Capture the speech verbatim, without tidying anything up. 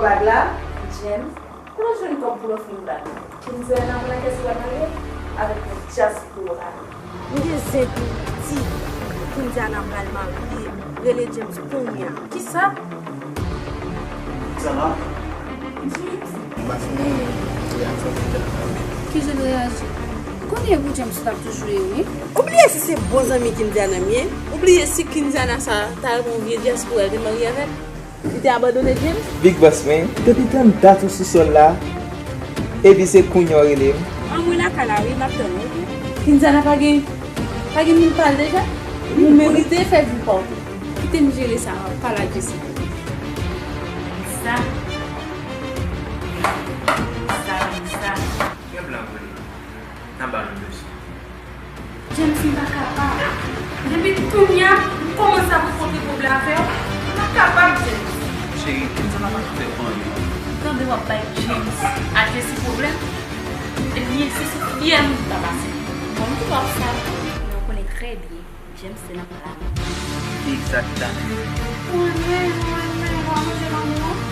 Blag la, James, kote w jwenn kòb pou l ofri m blag? Kinziana pran kè sou Ronaldo avèk yon dyaspora. M gen zen pou di Kinziana pral marye, rele James kounye a. Kisa? Kinziana? James. Ki jan l reyaji? Ou konnen e pou James ou t ap toujou ye, wi. Ou bliye si se bon zanmi Kinziana m ye? Ou bliye si Kinziana sa ta reponn yon vye dyaspora l te marye avèk? Li te abandone James? Big Boss man, depi tann dat ou sou sòl la, epi se kounye a w rele m. Anmwe lakay la wi, m ap tann ou wi. Kinziana pa gen, pa gen moun pa l deja? Ou merite fè vi pa w tou. Kite m jere sa, pale ak Jessica. Sa. Sa, sa. Gen blan pou li. Nan ba nou dosye. James, m pa kapab. Depi kounye a, m kòmanse ap rankontre pwoblèm avè w. M pa kapab, James. Cheri, Kenza pa ka fè anyen. M tande w ap bay James ak Jessie pwoblèm. Ebyen, se sou fyèl m ta pase. Bon, m tou ap sa. Men w konnen trè byen, James se nan plan. Egzakteman. Mwen menm, mwen menm, w ap manje lanmou an?